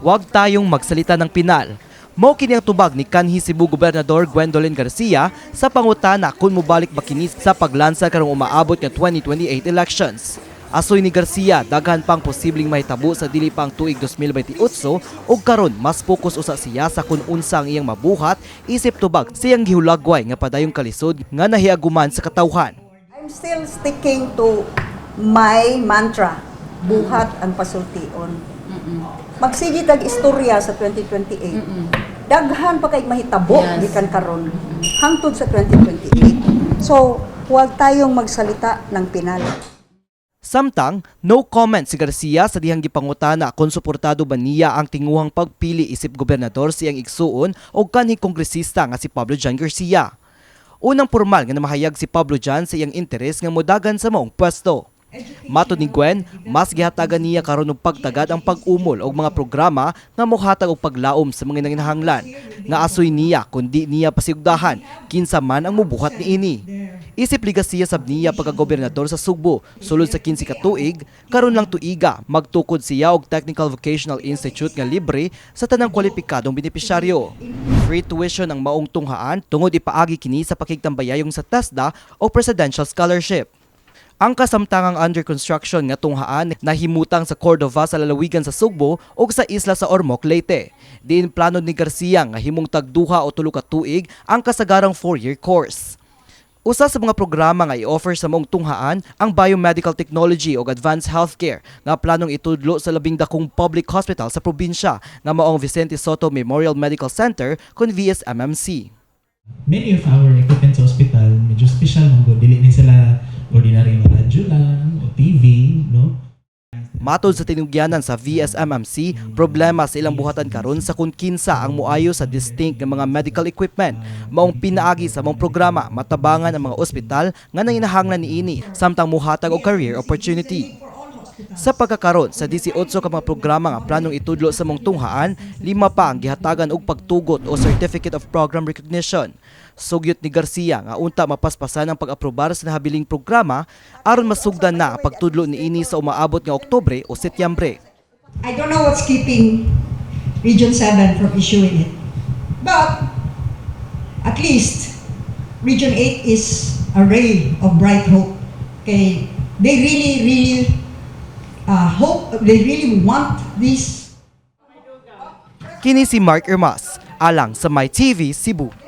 Huwag tayong magsalita ng pinal. Mao kini ang tubag ni kanhi Cebu Gobernador Gwendolyn Garcia sa pangutana kung mobalik ba kini sa paglansa karong umaabot nga 2028 elections. Asoy ni Garcia, daghan pang posibleng mahitabo sa dili pa ang tuig 2028 ug karon mas focus usa siya sa kung unsa ang iyang mabuhat isip tubag sa iyang gihulagway nga padayong kalisod nga nahiaguman sa katawhan. I'm still sticking to my mantra, buhat ang pasultion. Magsige tag istorya sa 2028. Daghan pa kay mahitabo gikan karon hangtod sa 2028. So, huwag tayong magsalita ng pinal. Samtang, no comment si Garcia sa dihang gipangutana kung suportado ba niya ang tinguhang pagpili isip gobernador sa iyang igsuon o kanhi kongresista nga si Pablo John Garcia. Unang pormal nga namahayag si Pablo John sa iyang interes nga modagan sa maong pwesto. Matod ni Gwen, mas gihatagan niya karon og pagtagad ang pag-umol og mga programa nga mohatag og paglaom sa mga nanginahanglan nga asoy niya kundi niya pasigdahan kinsa man ang mubuhat niini. Isip ligasiya sab niya pagka-gobernador sa Sugbo sulod sa 15 ka tuig, karon lang tuiga magtukod siya og Technical Vocational Institute nga libre sa tanang kwalipikadong benepisyaryo. Free tuition ang maong tunghaan tungod ipaagi kini sa pakigtambayayong sa TESDA o Presidential Scholarship. Ang kasamtangang under construction nga tunghaan nahimutang sa Cordova sa lalawigan sa Sugbo ug sa isla sa Ormoc, Leyte. Diin plano ni Garcia nga himong tagduha o 3 ka tuig ang kasagarang 4-year course. Usa sa mga programa nga i-offer sa maong tunghaan ang biomedical technology ug advanced healthcare nga planong itudlo sa labing dakong public hospital sa probinsya nga maong Vicente Sotto Memorial Medical Center kon VSMMC. Many of our equipment sa hospital, medyo special man gud, dili ni sila ordinary nga radyo lang o TV, no? Matod sa tinugyanan sa VSMMC, problema sa ilang buhatan karon sa kung kinsa ang muayo sa distinct nga mga medical equipment. Maong pinaagi sa maong programa matabangan ang mga ospital nga nanginahanglan niini samtang muhatag og career opportunity. Sa pagkakaron sa 18 ka mga programa nga planong itudlo sa maong tunghaan, lima pa ang gihatagan og pagtugot o Certificate of Program Recognition. Sugyot ni Garcia nga unta mapaspasan ang pag-aprobar sa nahabiling programa aron masugdan na ang pagtudlo niini sa umaabot nga Oktubre o Setyembre. I don't know what's keeping Region 7 from issuing it. But at least Region 8 is a ray of bright hope. Okay, they really, really hope, they really want this Kini si Mark Ermas, alang sa My TV Cebu.